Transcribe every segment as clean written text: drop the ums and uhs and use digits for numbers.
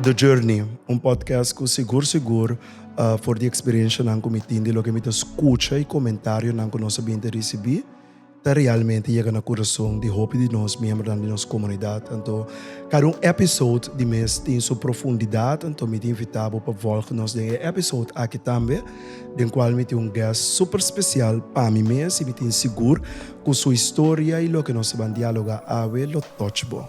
The Journey, un podcast ku sigur sigur for di eksperenshanan ku mi tin di loke mi ta skucha i komentarionan ku nos a bin ta risibí ta realmente yega na kurason di hopi di nos miembronan di nos komunidat. Anto kada un episode di mes tin su profundidat, anto mi ta invitá bo pa vòlg nos den e episode aki tambe, den kual mi tin un guest super spesial pa mi mes i mi tin sigur ku su historia i loke nos ta ban dialogá awe lo touch bo.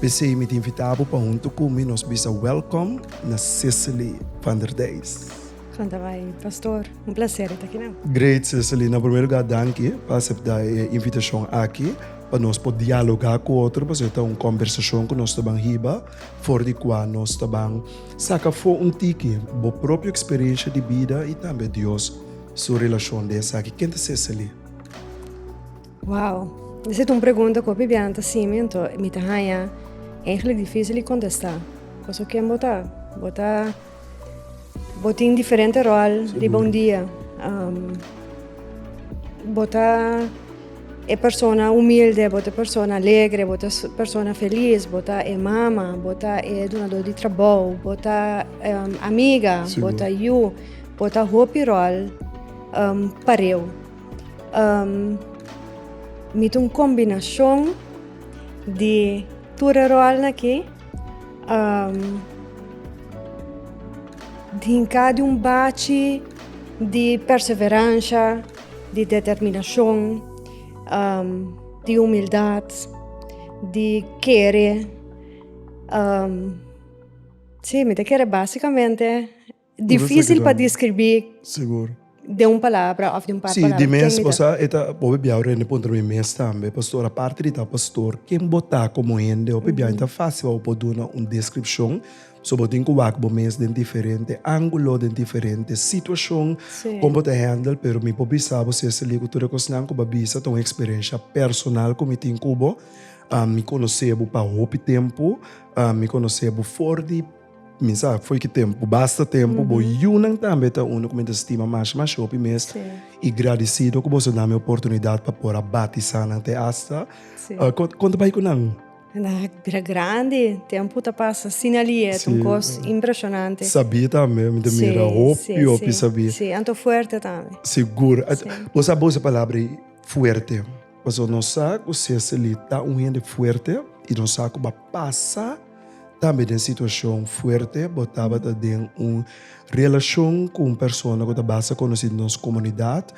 P'esei mi ta invitá bo pa huntu ku mi nos bisa wèlkòm na Cecily van der Dijs. Kon ta bai, pastor? Un plaser di ta akinan. Great, Cecily. Na promé lugá danki pa aseptá e invitashon aki pa nos por dialogá ku otro, pasobra ta un kòmbersashon ku nos ta ban hiba for di kua nos ta ban saka afó un tiki bo propio eksperensha di bida i tambe Dios su relashon den esaki. Ken ta Cecily? Wow, esei ta un pregunta ku hopi biaha ta hasi anto mi ta haña eigenlijk difísil di kontestá. Pasobra ken bo ta? Bo ta bo tin diferente ròl riba un dia. Bo ta e persona humilde, bo ta e persona alegre, bo ta e persona felis, bo ta e mama, bo ta e dunadó di trabou, bo ta amiga, bo ta yu, bo ta hopi ròl pareu. Mi ta un kombinashon di tur e ròlnan aki. Hinká di un bachi di perseveransha, di determinashon, di humildat, di kere. Sí, mi ta kere básikamente. Difícil pa describí. Sigur. Den un palabra of den un par palabra. Sí, di mes, bo sa, e ta, bo bia ora hende puntra mi mes tambe, pastor, aparte di ta pastor, ken bo ta komo hende? Hopi bia ta fácil pa bo por duna un descripcion, so bo tin ku wak bo mes den diferente ángulo, den diferente situashon, kon bo ta handle, pero mi por bisa bo, Cecily, ku tur e kosnan ku bo a bisa ta un eksperensha personal ku mi tin ku bo. Mi konosé bo pa hopi tempu, mi konosé bo for di. Mi sa fo'i ki tempu, basta tempu, bo yunan tambe ta unu ku mi ta stima masha masha hopi mes i gradisido ku boso dami oportunidat pa por a batisá nan te asta. Kon ta bai ku nan? Nan a bira grandi, tempu ta pasa asina lihe, ta un kos impreshonante. Sabí tambe, mi ta mira hopi hopi sabí. Sí, anto fuerte tambe. Sigur. Bo sa bo usa palabra ei, fuerte, pasobra nos sa ku Cecily ta un hende fuerte i nos sa ku bo a pasa. Tambe den situashon fuerte bo tabata den un relashon ku un persona ku ta basta konosí den nos komunidat.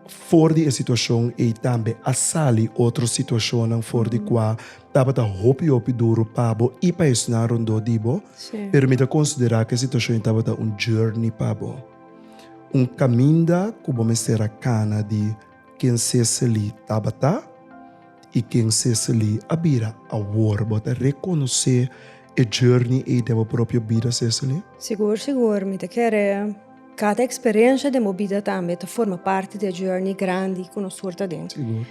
For di e situashon ei tambe a sali otro situashonnan for di kua tabata hopi hopi duru pa bo i pa esnan rondó di bo. Pero mi ta konsiderá ku e situashon ei tabata un journey pa bo. Un kaminda ku bo mester a kana di ken Cecily tabata i ken Cecily a bira awor. Bo ta rekonosé e journey ei den bo propio bida, Cecily? Sigur, sigur. Mi ta kere kada eksperensha den bo bida tambe ta forma parti di e journey grandi ku nos tur ta den. Sigur.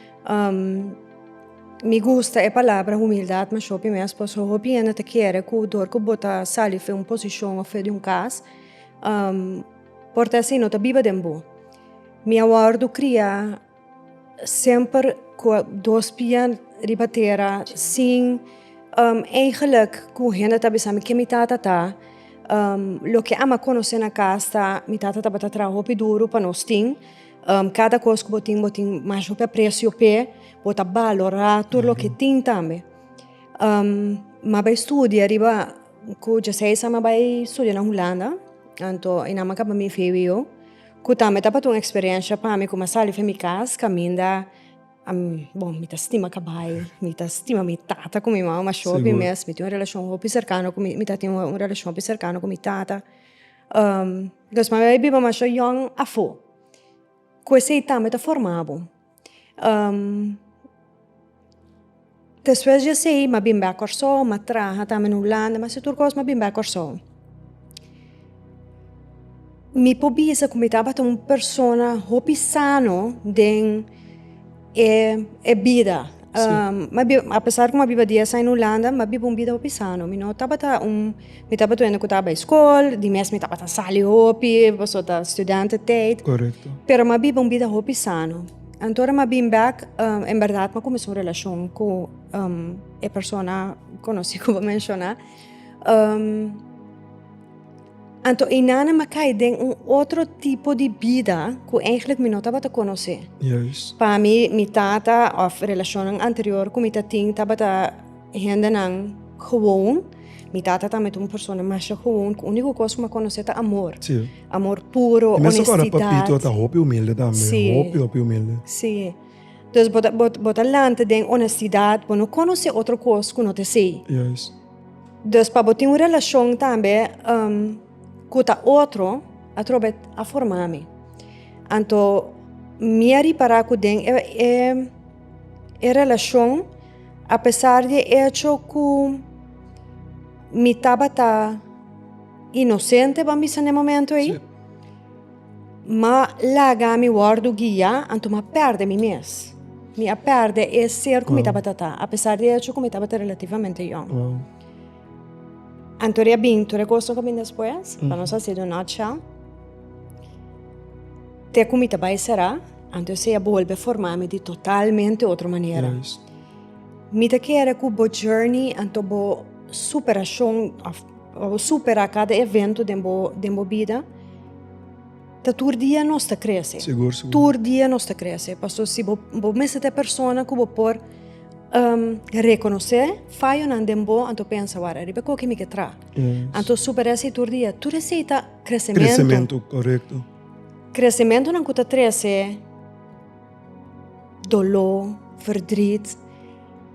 Mi gusta e palabra humildat masha hopi mes pasobra hopi hende ta kere ku dor ku bo ta sali for un posishon òf for di un kas, por ta esei no ta biba den bo. Mi a wòrdu kriá semper ku dos pia riba tera sin eigenlijk ku hende ta bisa mi ken mi tata ta. Loke ami a konosé na kas ta mi tata tabata traha hopi duru pa nos tin. Kada kos ku bo tin bo tin mas hopi apresio p'e, bo ta balorá tur loke tin tambe. Mi a bai studia riba ku dieseis mi a bai studia na Hulanda, anto einan mi a kaba mi vwo. Ku tambe tabata un eksperensha pa mi ku mi a sali for mi kas kaminda bon mi ta stima kabai, mi ta stima mi tata ku mi mama masha hopi mes, mi tin un relashon hopi serkano ku mi, mi ta tin un relashon hopi serkano ku mi tata. Dus mi a bai biba masha yòn afó, ku esei tambe ta forma bo. Despues di esei mi a bin bek Kòrsou, mi a traha tambe na Hulanda, mi a hasi tur kos, mi a bin bek Kòrsou. Mi por bisa ku mi tabata un persona hopi sano den e e bida. Mi a biba, apesar ku mi a biba dies aña na Hulanda, mi a biba un bida hopi sano. Mi no tabata un, mi tabata un hende ku tabata bai skol, di mes mi tabata sali hopi, pasobra ta studententijd. Pero mi a biba un bida hopi sano. Anto ora mi a bin bek, en bèrdat mi a kuminsá un relashon ku e persona konosí ku bo a menshoná. Anto einan mi a kai den un otro tipo di bida ku eigenlijk mi no tabata konosé. Pa mi, mi tata òf relashonnan anterior ku mi ta tin tabata hendenan gewoon. Mi tata tambe ta un persona masha gewoon ku úniko kos ku mi a konosé ta amor. Amor puro, I mes honestidat. Papito ta hopi humilde tambe. Hopi, hopi humilde. Sí. Dus bo ta, bo, bo ta lanta den honestidat, bo no konosé otro kos ku no ta esei. Dus pa bo tin un relashon tambe ku ta otro, atrobe a forma mi. Anto mi a ripará ku den e e e relashon, apesar di e echo ku mi tabata inosente, ban bisa na e momento ei, M'a laga mi wòrdu guiá, anto m'a pèrdè mi mes. Mi a pèrdè e ser ku mi tabata ta, apesar di e echo ku mi tabata relativamente yòn. Anto a bin tur e kosnan ku a bin despues, pa nos hasi di un nutshell, te ku mi ta bai será, anto esei a bolbe forma mi di totalmente otro manera. Mi ta kere ku bo journey, anto bo superashon òf Pa bo supera kada evento den bo den bo bida, ta tur dia nos ta krese. Sigur, sigur. Tur dia nos ta krese. Paso si bo bo mester ta e persona ku bo por rekonosé fayonan den bo, anto pensa wara riba koke mi ke traha. Yes. Anto supera esei tur dia. Tur esei ta kresementu. Kresementu, korekto. Kresementunan ku ta trese doló, verdriet.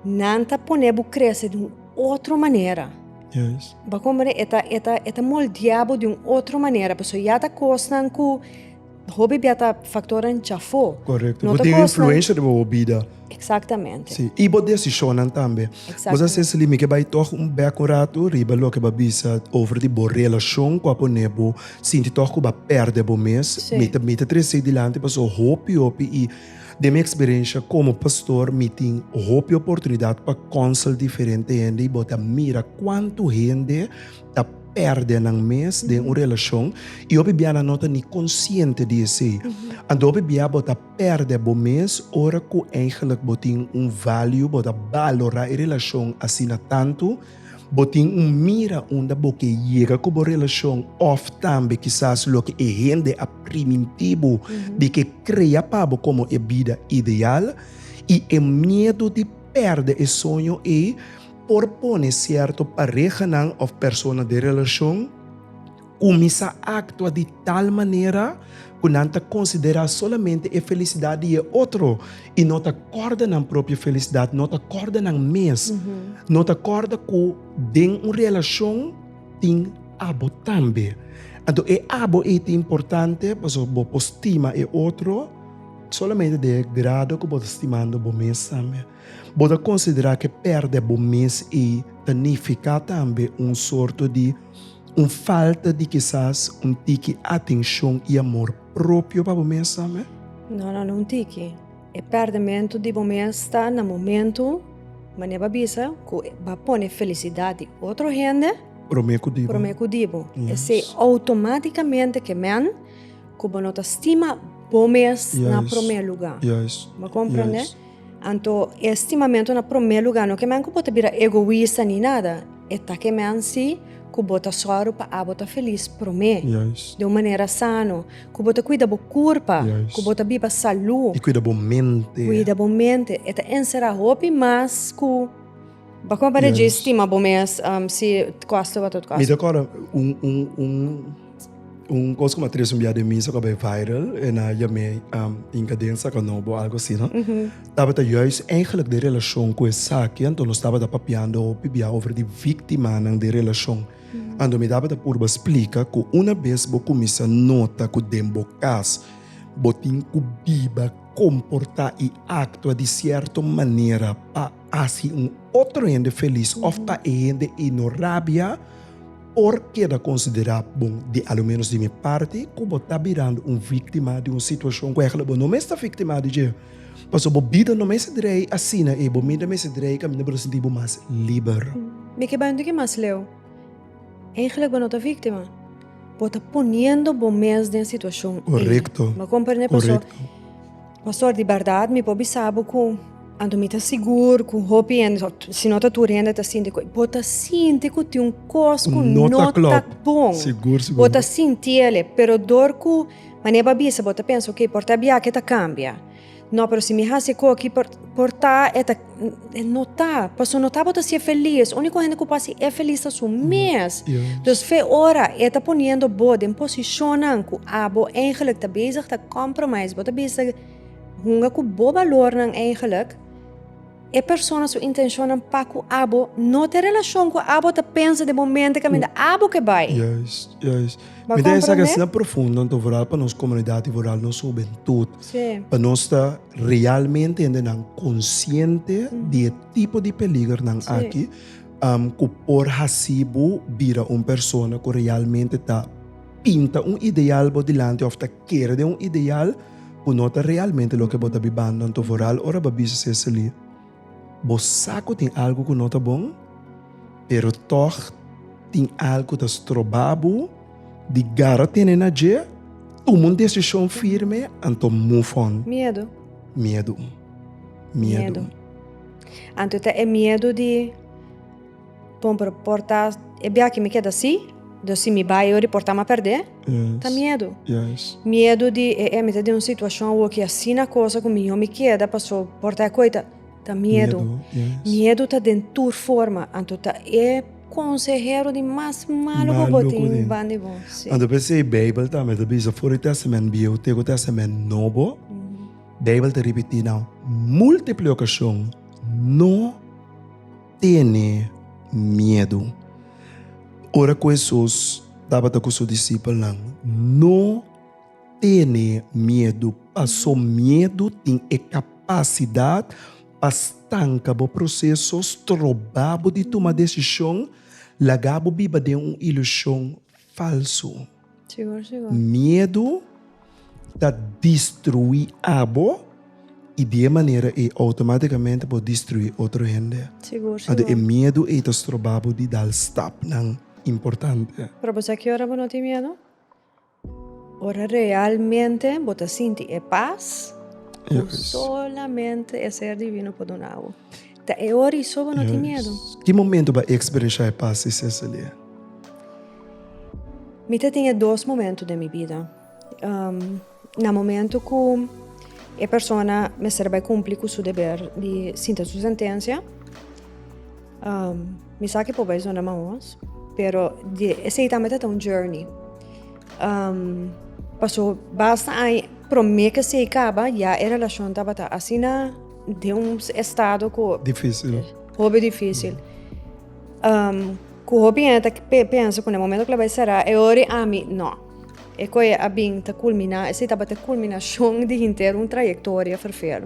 Nan ta pone bo krese di un otro manera. Juist. Bo a komprende? E ta, e ta, e ta moldia bo di un otro manera. Pasobra ya ta kosnan ku hopi bia ta faktornan djafó. Korekto. No Bo ta tin kosnan. influensha riba bo bida. Eksaktamente. Si. I bo desishonnan tambe. Bo sa Cecily, mi ke bai tòg un bèk un ratu riba loke bo a bisa over di bo relashon ku a pone bo sinti tòg ku bo a pèrdè bo mes. Si. Mi ta, mi ta trese dilanti pasobra hopi, hopi i. Den mi eksperensha komo pastor mi tin hopi oportunidat pa konsel diferente hende i bo ta mira kuantu hende ta pèrdè nan mes den un relashon i hopi bia nan no ta ni konsiente di esei. Anto hopi bia bo ta pèrdè bo mes ora ku eigentlik bo tin un value, bo ta balorá e relashon asina tantu. Bo tin un mira unda bo ke yega ku bo relashon òf tambe kisas loke e hende a primintí bo di ke krea pa bo komo e bida ideal? I e miedu di pèrdè e soño ei por pone sierto parehanan òf persona den relashon Kuminsá aktua di tal manera ku nan ta konsiderá solamente e felisidat di e otro i no ta kòrda nan propio felisidat, no ta kòrda nan mes, no ta kòrda ku den un relashon tin abo tambe. Anto e abo ei ta importante pasobra bo por stima e otro solamente den e grado ku bo ta stimando bo mes tambe. Bo ta konsiderá ku e pèrdè bo mes ei ta nifiká tambe un sorto di. Un falta di kisas un tiki atenshon i amor propio pa bo mes tambe? No, no, no un tiki. E pèrdèmentu di bo mes ta na momentu, manera bo a bisa, ku bo a pone felisidat di otro hende Promé ku di bo. promé ku di bo. Esei outomátikamente ke men ku bo no ta stima bo mes na promé lugá. Bo komprendé? Anto e stimamentu na promé lugá no ke men ku bo ta bira egoista ni nada, e ta ke men si ku bo ta sòru pa abo ta felis promé, di un manera sano, ku bo ta kuida bo kurpa, ku bo ta biba salú. I kuida bo mente. Kuida bo mente. E ta enserá hopi mas ku bo kompara dje stima bo mes si kosta wat ot kosta. Mi ta kòrda un un un. Un kos ku mi a trese un bia den misa ku a bai viral e na yam'é Inca den Saka Nobo algo asina tabata juist eigenlijk den relashon ku esaki anto nos tabata papiando hopi bia over di víktimanan den relashon anto mi tabata purba splika ku una bes bo kuminsá nota ku den bo kas bo tin ku biba komportá i aktua di sierto manera pa hasi un otro hende felis òf pa e hende ei no rabia. Por keda konsiderá bon, di a lo ménos di mi parti, ku bo ta birando un víktima di un situashon ku ègla bo no mes ta víktima di dje. Pasobra bo bida no mester drei asina ei, bo bida mester drei kaminda bo ta sinti bo mas liber. Mi ke bai un tiki mas leu. Eigentlik bo no ta víktima. Bo ta poniendo bo mes den situashon ei. Korekto. Bo a komprende? Pasobra, pastor, di bèrdat mi por bisa bo ku. Anto mi ta sigur ku hopi hende, si no ta tur hende ta sinti ku bo ta sinti ku tin un kos ku no ta bon. Sigur, sigur. Bo ta sinti ele, pero dor ku manera bo a bisa bo ta pensa ok por ta biaha ke ta kambia. No, pero si mi hasi e koki por por ta e ta e no ta, pasobra no ta bo ta sier felis. Uniko hende ku por hasi e felis ta su mes. Dus fe ora e ta poniendo bo den posishonnan ku abo eigenlijk ta bezig ta compromise, bo ta bezig hunga ku bo balornan eigenlijk, e persona su intenshonnan pa ku abo no ta e relashon ku abo ta pensa den momento kaminda abo ke bai. Juist, juist. Bo a Mi ta esaki komprende? asina profundo anto vooral pa nos komunidat i vooral nos hubentut. Sí. Pa nos ta realmente hendenan konsiente di e tipo di peligernan Sí. aki ku por hasi bo bira un persona ku realmente ta pinta un ideal bo dilanti òf ta kere den un ideal ku no ta realmente loke bo ta bibando. Anto vooral ora bo a bisa Cecily, bo sa ku tin algu ku no ta bon, pero tòg tin algu ta stroba bo di gara tene na dje, tuma un desishon firme, anto move on. Miedu. Miedu. Miedu. Miedu. Anto ta e miedu di. Bon, pero por ta e bia ki mi keda si, dus si mi bai ori por ta m'a perdé. Ta miedu. Miedu di e e mi ta den un situashon awor ki asina cosa ku mihó mi keda paso por ta e koi ta ta miedu. Miedu ta den tur forma, anto ta e konsehero di mas malu ku bo tin banda di bo. Anto p'esei Beibel tambe ta bisa for di Tèstamènt Bieu te ku Tèstamènt Nobo, Beibel ta ripití na múltiple okashon, no. Tene miedu. Ora ku Hesus tabata ku su disipelnan, no tene miedu, paso miedu tin e kapasidat pa stanka bo proseso, stroba bo di tuma desishon, laga bo biba den un ilushon falsu. Miedu ta destruí abo i di e manera ei outomátikamente bo destruí otro hende. Anto e miedu ei ta stroba bo di dal stapnan importante. Pero bo sa ki ora bo no tin miedu? Ora realmente bo ta sinti e pas ku solamente e Ser Divino por duna bo. Ta e ora i so bo no tin miedu. Ki momento bo a eksperenshá e pas di Cecilia? Mi ta tin e dos momento den mi bida. Na momento ku e persona mester bai kumpli ku su deber di sinta su sentensia, mi sa ke por bai zona maos, pero di esei tambe ta ta un journey. Paso basta aña prome ke esei kaba ya e relashon tabata asina den un estado ku. Difisil. Hopi difisil. Ku hopi hende ta pensa ku na e momento ku lo bai sera e ora ami no. E koe a bin ta kulminá, esei tabata e kulminashon di henter un trayektoria ferfelu.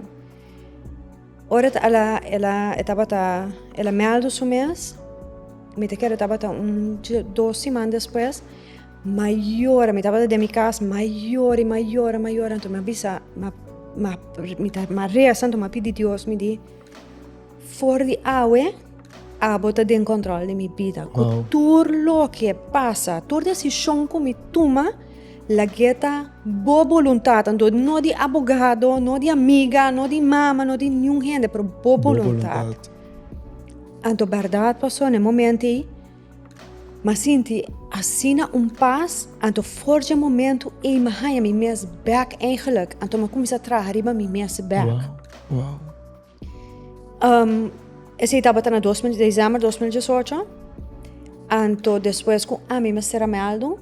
Ora el a el a e tabata el a mèldu su mes, mi ta kere tabata un dos siman despues, m'a yora, mi tabata den mi kas, m'a yora i m'a yora, m'a yora, anto mi a bisa, m'a m'a mi ta m'a resa, anto m'a pidi Dios, mi di. For di awe, abo ta den kòntròl di mi bida. Ku tur loke pasa, tur desishon ku mi tuma, lag'é ta bo boluntat. Anto no di abogado, no di amiga, no di mama, no di niun hende, pero bo boluntat. Anto bèrdat pasó na e momento ei, m'a sinti asina un pas, anto for dje momento ei m'a haña mi mes bèk eigenlijk. Anto m'a kuminsá traha riba mi mes bèk. Esei tabata na dos mil, december 2018. Anto despues ku ami mester a mèldu,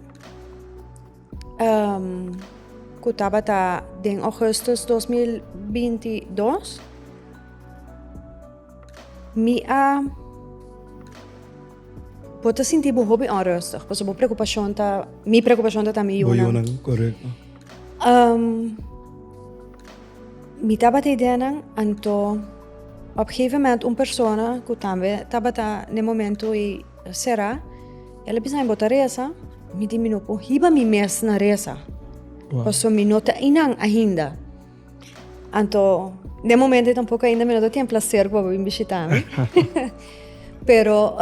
ku tabata den augustus 2022, mi a, bo ta sinti bo hopi onrustig, pasobra bo preokupashon ta, mi preokupashon ta ta mi yunan. Bo yunan, korekto. Mi tabata ideanan, anto op gegeven moment un persona ku tambe tabata n'e momento ei será, el a bisa mi bo ta resa? Mi di mi no por hiba mi mes na resa, pasobra mi no ta einan ainda. Anto den momento ei tampoko ainda mi no ta tin e plaser ku bo a bin bishita mi. Pero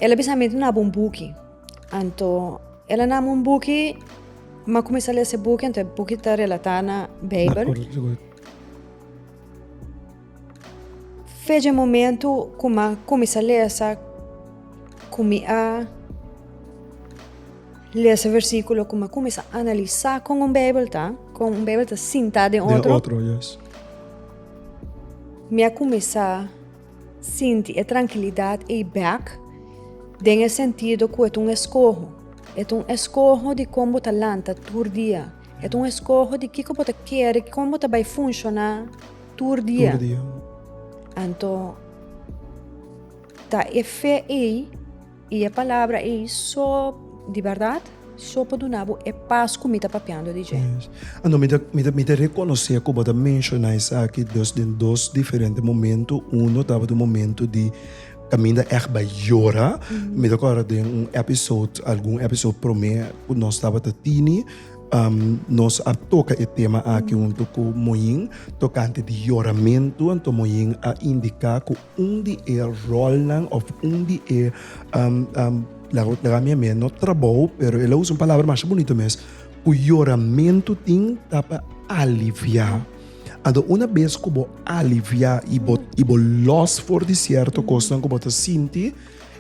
el a bisa mi duna bo un buki. Anto el a nami un buki. M'a kuminsá lesa e buki, anto e buki ta relatá na Beibel. Fecha e momento ku m'a kuminsá lesa, ku mi a lesa versíkulo, ku m'a kuminsá analisá kon un Beibel ta, kon un Beibel ta sintá den otro. Den otro, yes. Mi a kuminsá sinti e trankilidat ei bèk den e sentido ku e ta un eskoho. E ta un eskoho di kon bo ta lanta tur dia. E ta un eskoho di kiko bo ta kere, kon bo ta bai funshoná tur dia. Tur dia. Anto ta e fe ei i e palabra ei so di bèrdat so por duna bo e pas ku mi ta papiando di dje. Yes. Anto mi ta mi ta mi ta rekonosé ku bo ta menshoná esaki dus den dos diferente momento. Uno tabata un momento di kaminda ègt bai yora. Mi ta kòrda den un episode algun episode promé ku nos tabata tini. Nos a toka e tema aki huntu ku Moin tokante di yoramentu, anto Moin a indiká ku un di e ròlnan òf un di e laga mi a no trabou pero el a usa un palabra masha bunito mes, ku yoramentu tin ta pa aliviá. Anto una bes ku bo aliviá i bo i bo lòs for di sierto kosnan ku bo ta sinti,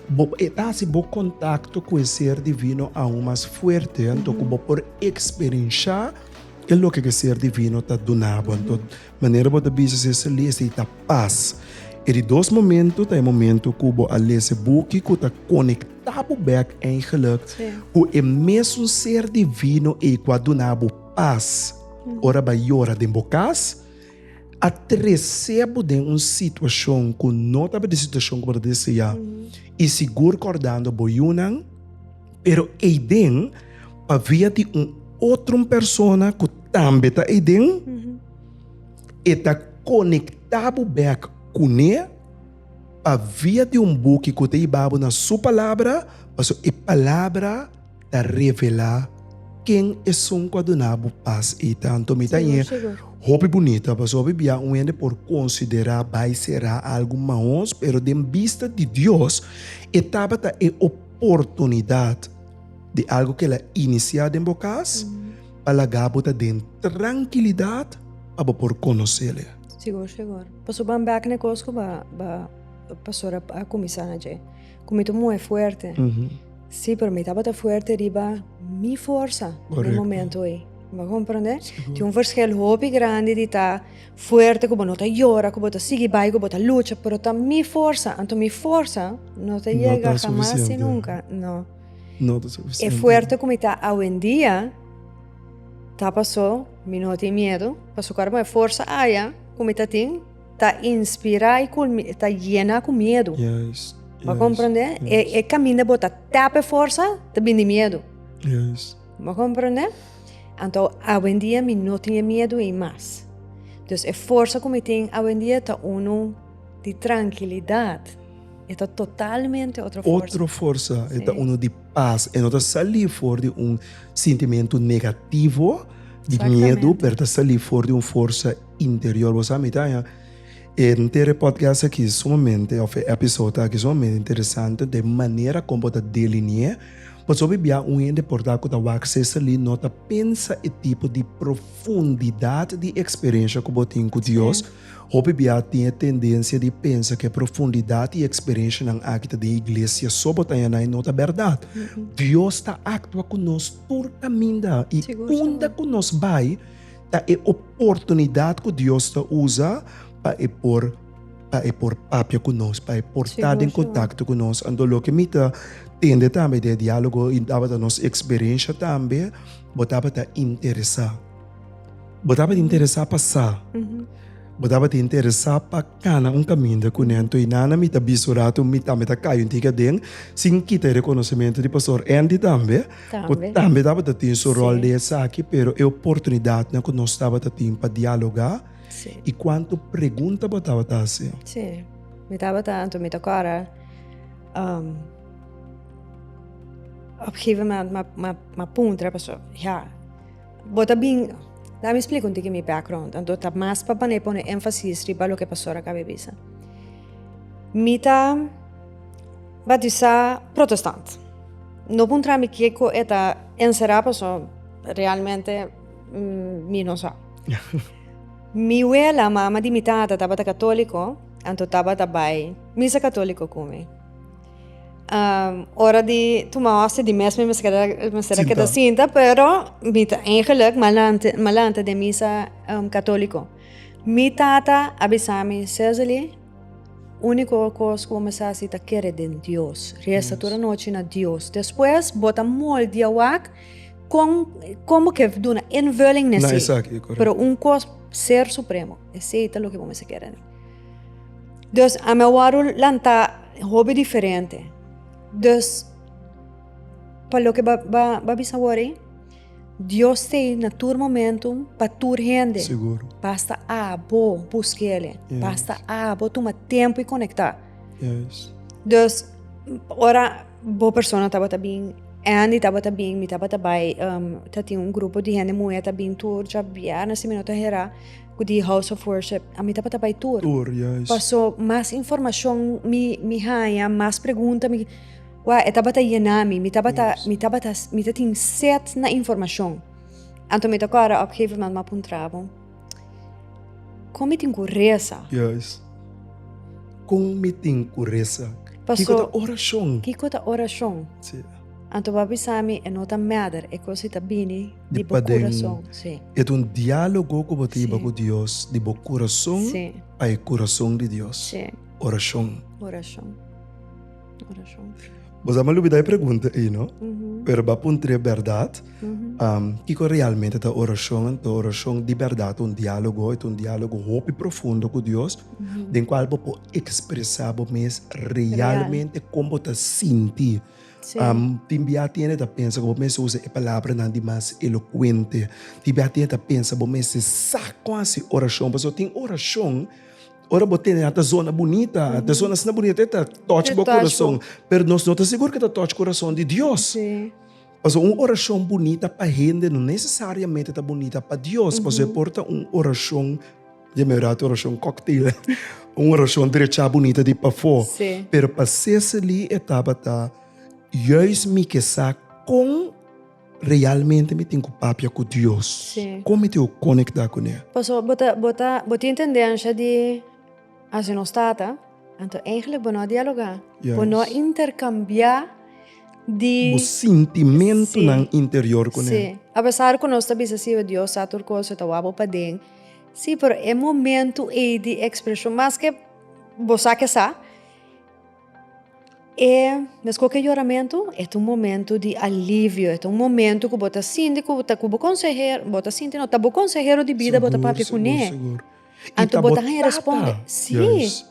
Bo e ta hasi bo kontakto ku e Ser Divino aun mas fuerte, anto ku bo por eksperenshá e loke ku e Ser Divino ta duna bo. Anto, manera bo ta bisa si esei ta pas. E di dos momento ta e momento ku bo a lesa e buki ku ta konektá bo bèk eigenlik ku e mesun Ser Divino ei ku a duna bo pas ora bo a yora den bo kas. A trese bo den un situashon ku no tabata e situashon ku bo ta deseá i sigur kòrdando bo yunan, pero eiden pa via di un otro un persona ku tambe ta eiden, e ta konektá bo bèk kuné pa via di un buki ku ta hiba bo na su palabra, pasobra e palabra ta revelá ken esun ku a duna bo pas ei ta. Anto mi ta hañ'é hopi bunita pasobra hopi bia un hende por konsiderá bai será algu mahos, pero den bista di Dios e tabata e oportunidat di algu ku el a inisiá den bo kas pa laga bo ta den trankilidat pa bo por konos'el. Sigur, sigur. Pasobra ban bèk na e kos ku ba pastor a kuminsá na dje, ku mi ta un muhé fuerte. Sí, pero mi tabata fuerte riba mi forsa den momento ei. Bo a comprende? Tin un verschil hopi grandi di ta fuerte ku bo no ta yora, ku bo ta sigui bai, ku bo ta lucha, pero ta mi forsa. Anto mi forsa no ta yega hamas i nunka. No. No ta suficiente. E fuerte ku mi ta awendia ta paso mi no tin miedu, paso ku ora e forsa aya ku mi ta tin, Ta inspirá i kulmi, ta yená ku miedu. Juist, Bo a komprendé? E e kaminda bo ta tap e forsa ta bini miedu. Juist. Bo a komprendé? Anto awendia mi no tin e miedu ei mas. Dus e forsa ku mi tin awendia ta unu di trankilidat. E ta totalmente otro forsa. Otro forsa. E ta unu di pas. E no ta salí for di un sintimentu negativo di miedu, pero ta salí for di un forsa Interior bo sa mi ta haña e henter e podcast aki sumamente of e episode aki sumamente interesante den manera kon bo ta deline'é pasobra bia un hende por ta ku ta wak Cecily no ta pensa e tipo di profundidat di eksperensha ku bo tin ku Dios hopi bia tin e tendensia di pensa ku e profundidat i eksperenshanan aki ta den iglesia so bo ta haña nan i no ta bèrdat Dios ta aktua ku nos tur kaminda i unda ku nos bai Ta e oportunidat ku Dios ta usa pa e por pa e por papia ku nos, pa e por ta den kontakto ku nos. Anto loke mi ta tende tambe den e diálogo i tabata nos eksperensha tambe, bo tabata interesá. Bo tabata interesá pa sa. Bo tabata interesá pa kana un kaminda kuné. Anto i nana mi ta bisa un ratu mi tambe ta kai un tiki aden sin kita e rekonosementu di pastor Andy tambe. Ku tambe tabata tin su ròl den esaki, pero e oportunidatnan ku nos tabata tin pa dialogá i kuantu pregunta bo tabata hasi. Sí, mi tabata, anto mi ta kòrda op gegeven moment m'a puntra pasobra ya bo ta bin, laga mi splika un tiki mi background, anto ta mas pa pone énfasis riba loke pastor a kaba di bisa. Mi ta. Batisá protestant. No puntra mi kiko e ta enserá paso realmente mi no sa. Mi wela, mama di mi tata, tabata katóliko, anto tabata bai misa katóliko ku mi. Ora di tuma hòstia di mes mi mester a keda sinta, pero mi ta eigenlijk m'a lanta den misa katóliko. Mi tata a bisa mi, Cesely, úniko kos ku bo mester hasi ta kere den Dios. Resa tur anochi na Dios. Despues bo ta moldia wak kon kon bo ke duna invulling na esei. Pero un kos, Ser Supremo, esei ta loke bo mester kere. Dus ami a wòrdu lantá hopi diferente. Dus pa loke bo a bisa awor ei, Dios t'ei na tur momento pa tur hende. Sigur. Basta abo busk'el, basta abo tuma tempu i konektá. Yes. Dus ora bo persona tabata bin, Andy tabata bin, mi tabata bai, ta tin un grupo di hende muhé ta bin tur djabièrnè si mi no ta herá. Ku di House of Worship, ami tabata bai tur. Tur, juist. Paso mas informashon mi mi haña, mas pregunta mi, wou e tabata yena mi, mi tabata, mi tabata, mi ta tin set na informashon. Anto mi ta kòrda op gegeven moment mi a puntra bo, kon mi tin ku resa? Juist. Kon mi tin ku resa? Paso, Kiko ta orashon? Kiko ta orashon? Si. Anto bo a bisa mi e no ta mèder, e kos ei ta bini Di di bo paden. kurason. Sí. E ta un diálogo ku bo ta hiba Sí. ku Dios, di bo kurason Sí. pa e kurason di Dios. Sí. Orashon. Orashon. Orashon. Bo sa mi a lubidá e pregunta ei, no? Pero bo a puntr'é bèrdat. Kiko realmente ta orashon? Anto orashon di bèrdat ta un diálogo, e ta un diálogo hopi profundo ku Dios, den kual bo por ekspresá bo mes realmente kon bo ta sinti. Tin bia tin hende ta pensa ku bo mester usa e palabranan di mas elokuente. Tin bia tin hende ta pensa bo mester sa kon hasi orashon. Pasobra tin orashon, ora bo tende nan ta zona bunita, ta zona asina bunita, e ta touch bo kurason. Pero nos no ta sigur ku e ta touch kurason di Dios. Pasobra un orashon bunita pa hende no nesesariamente ta bunita pa Dios. Pasobra e por ta un orashon. Dje mi rato orashon cocktail. Un orashon drechá bunita di pafó. Sí. Pero pa Cecily e tabata juist mi ke sa kon realmente mi tin ku papia ku Dios. Sí. Kon mi tin ku konektá kuné. Pasobra bo ta bo ta bo tin tendensha di hasi nos tata. Anto eigenlijk bo no a dialogá. Bo no a interkambiá di. Bo sintimentunan interior kuné. Sí. Apesar ku nos ta bisa si Dios sa tur kos, e ta wak bo paden. Sí, pero e momento ei di ekspreshon, maske bo sa ke sa, e meskos ke yoramentu, e ta un momento di alivio, e ta un momento ku bo ta sinti ku ta ku bo konsehero, bo ta sinti no, ta bo konsehero di bida bo ta papia kuné. Sigur, sigur. Anto bo ta haña responde. Sí.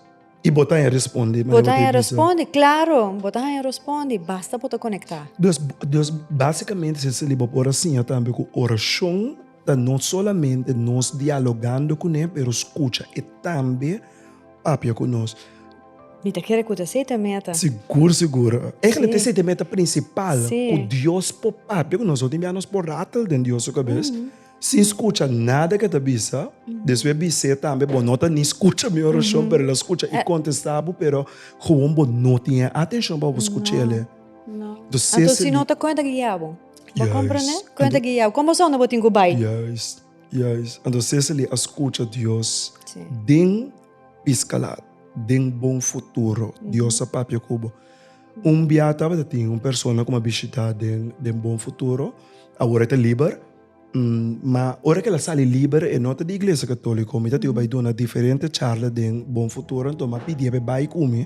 I bo ta haña responde. Bo ta haña responde, klaro. Bo ta haña responde, basta bo ta konektá. Dus, dus básikamente Cecily bo por a siña tambe ku orashon ta no solamente nos dialogando kuné, pero skucha e tambe papia ku nos. Mi ta kere ku ta esei ta e meta. Sigur, sigur. Eigenlijk ta esei ta e meta prinsipal, ku Dios por papia ku nos. Hopi bia nos por ratel den Dios su kabes. Sin skucha nada ke ta bisa, despues bis'é tambe bo no ta ni skucha mi orashon, pero el a skucha i kontestá bo, pero gewoon bo no tin e atenshon pa bo skuch'el. No. Anto si no ta kon e ta guia bo? Bo komprendé? Kon e ta guia bo? Kon bo sa unda bo tin ku bai? Juist, juist. Anto Cecily a skucha Dios den piskalat, den bon futuro. Dios a papia ku bo. Un bia tabata tin un persona ku mi a bishitá den bon futuro, awor e ta liber. Ma ora ku el a sali liber e no ta di iglesia katoliko, mi ta tin ku bai duna diferente charla den Bon Futuro, anto mi a pidié pa e bai ku mi.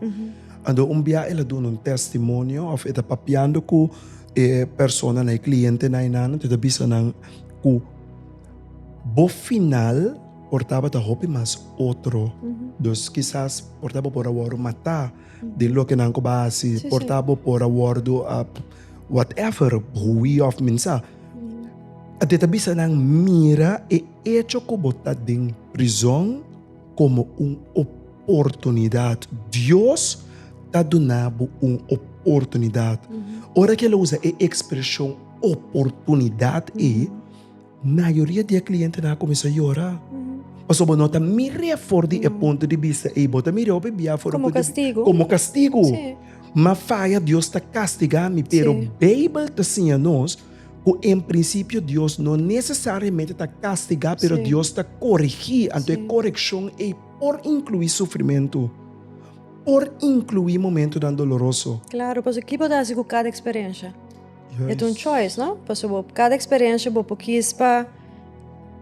Anto un bia el a duna un testimonio òf e ta papiando ku e personanan, e klientenan einan, anto e ta bisa nan ku bo final por tabata hopi mas otro, dus kisas por ta bo por a wòrdu matá den loke nan ku bo a hasi, por ta bo por a wòrdu whatever, hui òf minsa. Te ta bisa nan, Mira e echo ku bo ta den prizòn komo un oportunidat. Dios ta duna bo un oportunidat. Ora ku el a usa e ekspreshon oportunidat ei, mayoria di e klientenan a kuminsá yora. Pasobra bo no ta mir'é for di e punto di bista ei, bo ta mir'é hopi bia for di Komo kastigu. Komo kastigu. M'a faya, Dios ta kastigá mi. Pero Beibel ta siña nos. Ku en prinsipio Dios no nesesariamente ta kastigá, pero Dios ta korigí. Anto e korekshon ei por inkluí sufrimentu, por inkluí momentunan doloroso. Klaro, pasobra ki bo ta hasi ku kada eksperensha? E ta un choice, no? Pasobra bo kada eksperensha bo por kis pa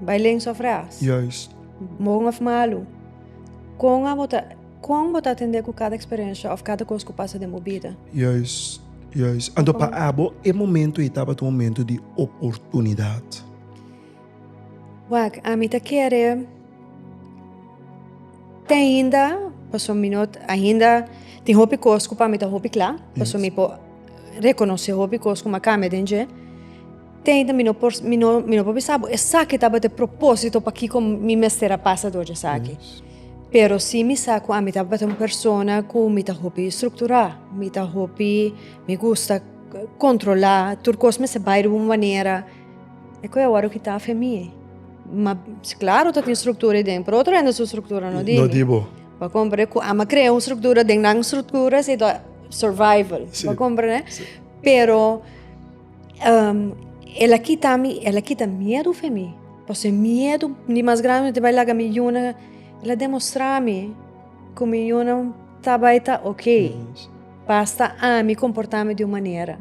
bai links òf rechts. Juist. Bon òf malu. Kon abo ta. Kon bo ta atendé ku kada eksperensha òf kada kos ku pasa den bo bida? Juist, juist. Anto pa abo e momento ei tabata un momento di oportunidat? Wak, ami ta kere te ainda, pasobra mi no ainda tin hopi kos ku pa mi ta hopi kla, pasobra mi por rekonosé hopi kos ku mi a kambia den dje. Te ainda mi no por mi no mi no por bisa bo esaki tabata e propósito pakiko mi mester a pasa dor esaki. Pero si mi sa ku ami tabata un persona ku mi ta hopi strukturá, mi ta hopi mi gusta kontrolá, tur kos mester bai di un manera. E koe a wòrdu kitá afe mi. Ma klaro ta tin struktura ei den, pero otro hende su struktura no di mi. No di bo. Bo a komprende ku ami a krea un struktura den nan struktura si ta survival. Bo a komprende? Pero. El a kita mi, el a kita miedu fe mi. Pasobra e miedu di mas grandi ta bai laga mi yuna, el a demostra mi ku mi yuna ta bai ta ok. Basta ami komporta mi di un manera.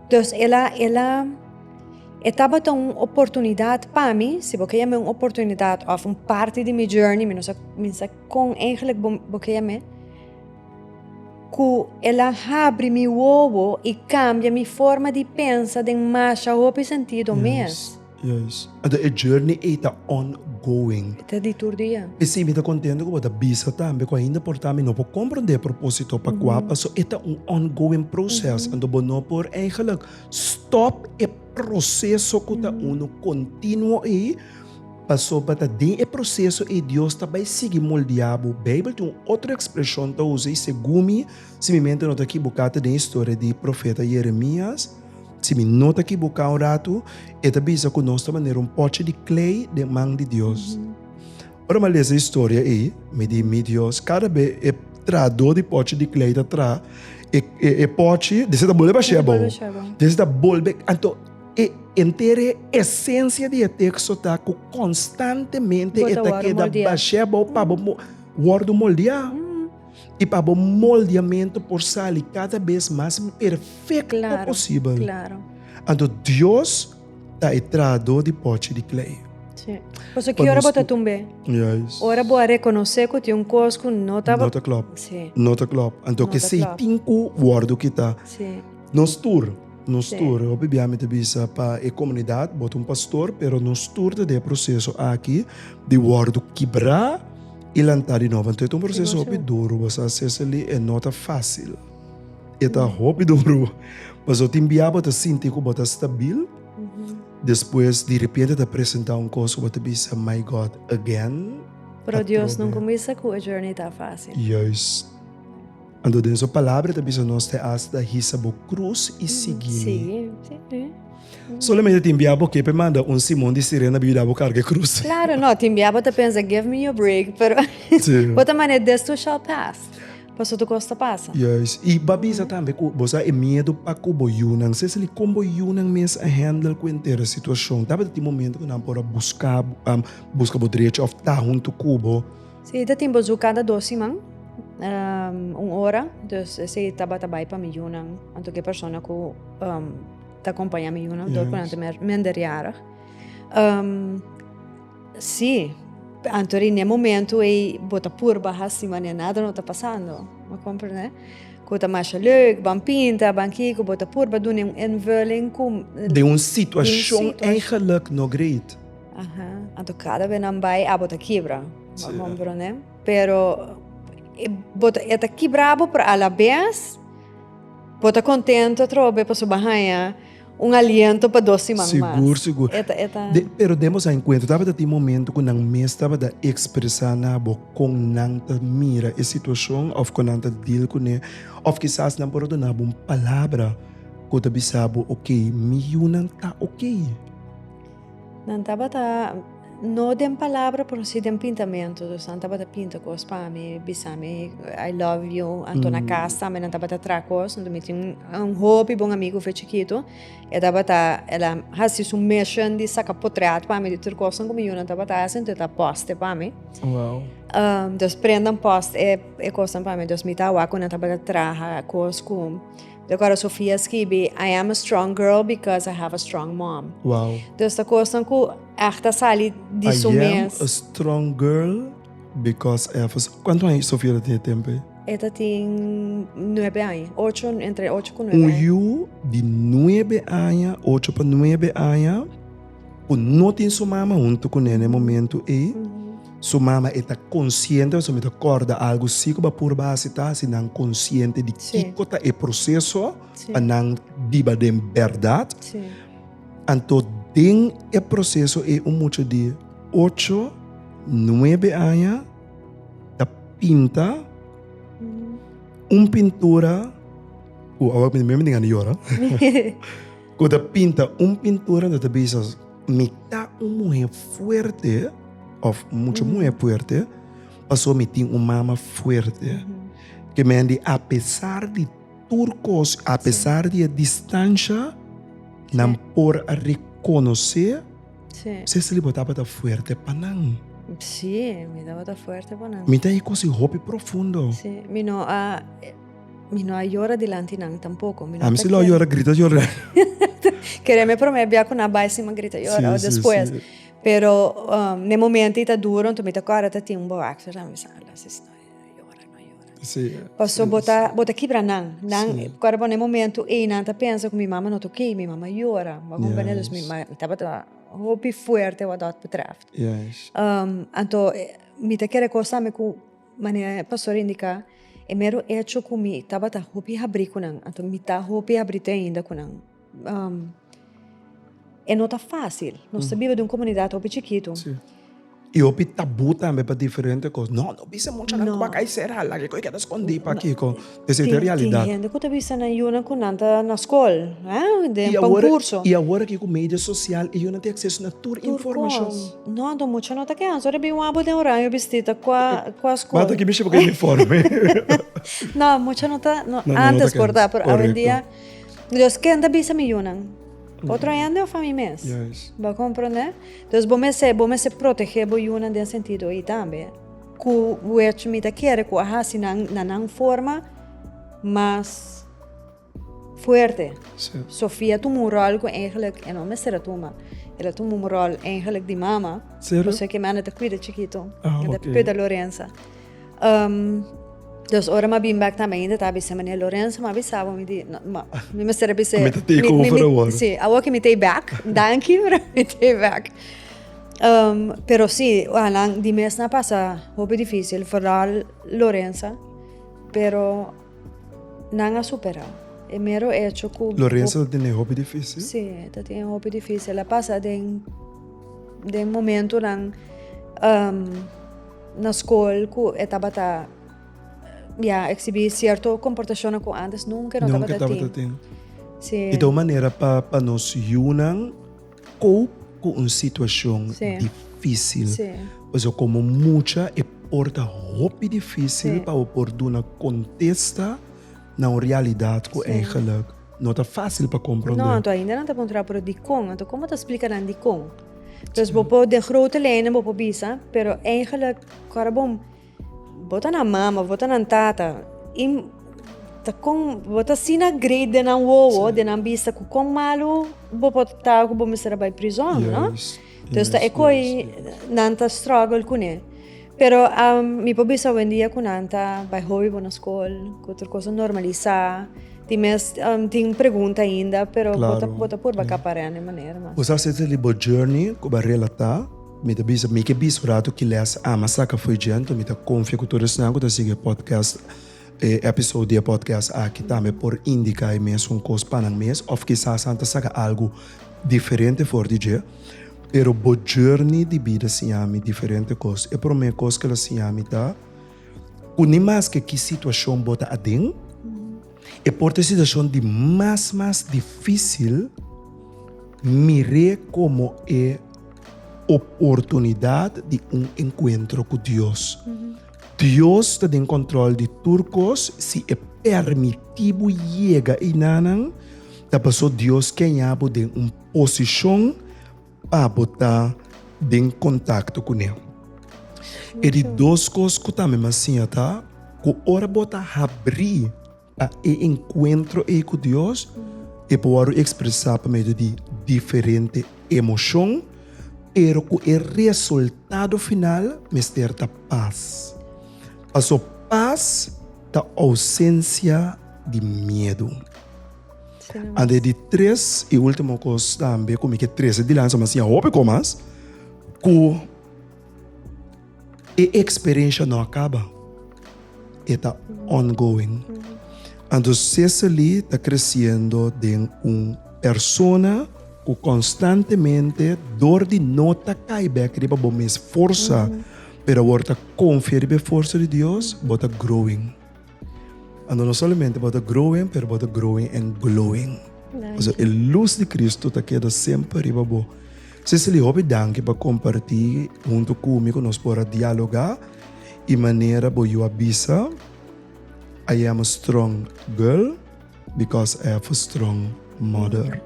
Dus el a, el a, e tabata un oportunidat pa mi, si bo ke yam'é un oportunidat òf un parti di mi journey, mi no sa, mi no sa kon eigenlijk bo bo ke yam'é. Ku el a habri mi wowo i kambia mi forma di pensa den masha hopi sentido mes. Juist. Anto e journey ei ta ongoing. E ta di tur dia. P'esei mi ta kontento ku bo ta bisa tambe ku ainda por ta mi no por komprondé e propósito pa kua paso e ta un ongoing process. Anto bo no por eigenlijk stòp e proseso ku ta unu kontinuo ei. Pasobra ta den e proseso ei Dios ta bai sigui moldeá bo. Beibel tin un otro ekspreshon ta usa i segun mi, si mi mente no ta kibuká, ta den historia di profeta Jeremias, si mi no ta kibuká un ratu, e ta bisa ku nos ta manera un pòchi di klei den man di Dios. Ora mi a lesa e historia ei, mi di, Mi Dios, kada be e trahadó di pòchi di klei ta traha e pòchi, dese ta bolbe bash'é abou. Dese ta bolbe, anto. E henter e esensia di e teksto ta ku konstantemente e ta keda bash'é abou pa bo wòrdu moldeá. I pa bo moldeamentu por sali kada bes mas perfekto posibel. Anto Dios ta e trahadó di pòchi di klei. Pasobra ki ora bo ta tumb'é? Ora bo a rekonosé ku tin un kos ku no ta. No ta klòp. No ta klòp. Anto kesei tin ku wòrdu kitá. Nos tur. Nos tur, hopi bia mi ta bisa pa e komunidat, bo ta un pastor, pero nos tur ta den e proseso aki di wòrdu kibrá i lantá di nobo. Anto e ta un proseso hopi duru, bo sa Cecily, e no ta fásil. E ta hopi duru. Pasobra tin bia bo ta sinti ku bo ta stabil, despues di repente ta presentá un kos ku bo ta bisa, my God, again? Pero Dios nunka bisa ku e journey ta fásil. Juist. Anto den su palabra ta bisa nos te hasta hisa bo cruz y sigui mi. Solamente tin bia bo ke pe manda un Simon di Sirena bi yuda bo carga e cruz. Claro, no, tin bia bo ta pensa give me your break, pero bo ta manda this too shall pass. Paso tur cos ta pasa. Juist. Y bo a bisa tambe cu bo sa e miedo pa cu bo yunan. Cecily, con bo yunan mes a handle cu henter e situacion? Tabata tin momento cu nan por a busca bo, busca bo drechi of ta hunto cu bo? Sí, ta tin bozu kada dos siman, un ora, dus esei tabata bai pa mi yunan, anto ke persona ku ta kompañá mi yunan dor ku nan ta minderjarig. Sí, anto ri n'e momento ei bo ta purba hasi manera nada no ta pasando, bo komprende? Ku ta masha leuk, ban pinta, ban kiko, bo ta purba duna un invulling ku. Den un situashon eigenlijk no great. Aha, anto kada be nan bai abo ta kibra, bo comprende? Pero e bo ta e ta kibra bo pero a la bes bo ta contento atrobe pasobra bo a haña un aliento pa dos siman mas. Sigur, sigur. E ta e ta. De, pero den boso encuentro tabata tin momento cu nan mes tabata expresa na bo con nan ta mira e situacion of con nan ta deal cune of kisas nan por a duna bo un palabra cu ta bisa bo ok mi yunan ta ok. Nan tabata. No den palabra pero si den pintamentu. Dus nan tabata pinta kos pa mi, bisa mi I love you. Anto na kas tambe nan tabata traha kos. Anto mi tin un hopi bon amigu for chikitu. E tabata, el a hasi su mission di saka potret pa mi di tur kosnan ku mi yunan tabata hasi, anto e ta post e pa mi. Wow. Dus prendan post e e kosnan pa mi. Dus mi ta wak ku nan tabata traha kos ku. De kora Sofia skibi, I am a strong girl because I have a strong mom. Wow. Dus ta kosnan ku ègt a sali di su I am mes. a strong girl because I have a. Kuantu aña Sofia ta tin e tempu ei? E ta tin nuebe aña, ocho, entre ocho ku nuebe Un aña. yu di nuebe aña, ocho pa nuebe aña, ku no tin su mama huntu kuné na e momentu ei, su mama e ta konsiente, pasobra mi ta kòrda algu si ku bo a purba hasi ta hasi nan konsiente di kiko ta e proseso pa nan biba den bèrdat. Anto den e proseso ei un mucha di ocho, nuebe aña ta pinta un pintura ku awor mi mi tin gana di yora ku ta pinta un pintura anto ta bisa mi ta un muher fuerte of mucha muher fuerte pasobra mi tin un mama fuerte ke men di apesar di tur kos apesar di e distansha nan por a rekonosé. Sí. Cecily bo tabata fuerte pa nan. Sí, mi tabata fuerte pa nan. Mi ta e kosi hopi profundo. Sí, mi no a mi no a yora dilanti nan tampoko. Mi no Ami si lo a yora, grita yora. Kere mi prome bia ku nan bai si mi grita yora o despues. Pero um, ne momento ta duro, anto mi ta kòrda ta tin un bewaker, mi sa, la sis no yora, no yora. Sí, Paso sí, bo ta, sí. bo ta kibra nan. Nan, Sí. kòrda bo na e momento ei nan ta pensa ku mi mama no ta okey, mi mama yora. Bo a komprende? Dus mi Juist. ma, mi tabata hopi fuerte wat dat betreft. Juist. Anto mi ta kere kos tambe ku manera pastor a indiká, e mero echo ku mi tabata hopi habrí ku nan, anto mi ta hopi habrí te ainda ku nan. E no ta fácil. Nos ta biba den un komunidat hopi chikitu. Sí. I hopi tabú tambe pa diferente kos. No, no bisa muchanan ku a kai sera, laga e kos keda skondí. Pakiko? Esei ta e realidat. Tin hende ku ta bisa nan yunan ku nan ta na skol, den pa un kurso. I awor aki ku media sosial e yunan tin akseso na tur informashon. Tur kos. No, anto mucha no ta keda. Sor e bin wak bo den oraño bistí ta kua kua skol. Bata ki mishi bo ku uniforme. No, mucha no ta, antes por ta, pero awendia. Dus ken ta bisa mi yunan? Otro hende of ami mes? Juist. Bo a comprende? Dus bo mester, bo mester protege bo yunan den sentido ei tambe. Ku wech mi ta kere ku a hasi nan na nan forma mas fuerte. Sí. Sofia tuma un rol ku eigenlijk e no mester a tuma. El a tuma un rol eigenlijk di mama. Serio? Pasobra ke manda ta kuida chikito. Ah, E ta oké. kuida Lorenza. Dus ora m'a bin bek tambe ainda ta bisa meneer Lorenzo m'a bisa bo mi di no ma mi mester a bisa Mi ta take over awor. Si awor ki mi ta bek danki pero mi ta bek pero si nan di mes nan a pasa hopi dificil vooral Lorenza pero nan a supera e mero hecho ku Lorenza ta tene hopi dificil? Si ta tene hopi dificil a pasa den den momentonan. Na skol ku e tabata ya eksibí sierto komportashonnan ku ántes nunka no Nunka tabata tabata tin. tin. Sí. I ta un manera pa pa nos yunan cope ku un situashon Sí. difísil. Sí. Pasobra komo mucha e por ta hopi difísil Sí. pa bo por duna kontesta na un realidat ku Sí. eigenlijk no ta fásil pa komprondé. No, anto ainda nan ta puntra pero dikon? Anto komo ta splika nan dikon? Dus bo por den grote lijnen bo por bisa, pero eigenlijk ora bo bo ta nan mama, bo ta nan tata, i ta kon bo ta asina great den nan wowo, den nan bista ku kon malu bo por ta ku bo mester a bai prizon, no? Dus ta e koi nan ta struggle kuné. Pero mi por bisa awendia ku nan ta bai hopi bo na skol, ku tur kos a normalisá. Tin mes tin pregunta ainda, pero bo ta bo ta purba kapar'é na e manera mas. Bo sa sete di bo journey ku bo a relatá, mi ta bisa, mi ke bisa un ratu ki les ama saka fo'i dje, anto mi ta konfia ku tur esnan ku ta sigui e podcast, e episode di e podcast aki tambe por indiká e mesun kos pa nan mes òf kisas nan ta saka algu diferente for di dje. Pero bo journey di bida siña mi diferente kos. E promé kos ku el a siña mi ta ku ni maske ki situashon bo ta aden, e por ta e situashon di mas mas difísil, mir'é komo e. oportunidat di un enkuentro ku Dios. Dios ta den kòntròl di tur kos, si e permití bo yega einanan, ta paso Dios ke haña bo den un posishon pa bo ta den kontakto kuné. E di dos kos ku tambe mi a siña ta ku ora bo ta habrí pa e enkuentro ei ku Dios, e por wòrdu ekspresá pa medio di diferente emoshon, pero ku e resultado final mester ta pas. Paso pas ta ousensia di miedu. Anto e di tres i último kos tambe ku mi ke trese dilanti, mi a siña hopi kos mas, ku e eksperensha no a kaba, e ta ongoing. Anto Cecily ta kresiendo den un persona ku konstantemente dor di no ta kai bek riba bo mes forsa, pero awor ta konfia riba e forsa di Dios, bo ta growing. Anto no solamente bo ta growing, pero bo ta growing and glowing. Pasobra e lus di Cristo ta keda semper riba bo. Cecily, hopi danki pa comparti hunto cu mi cu nos por a dialoga y manera bo yu a bisa, I am a strong girl because I have a strong mother.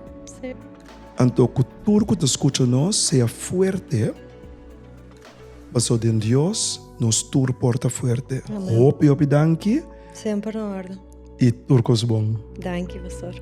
Anto cu tur cu ta scucha nos sea fuerte. Paso den Dios nos tur por ta fuerte. Hopi hopi danki. Semper na orde. Y tur cos bon. Danki pastor.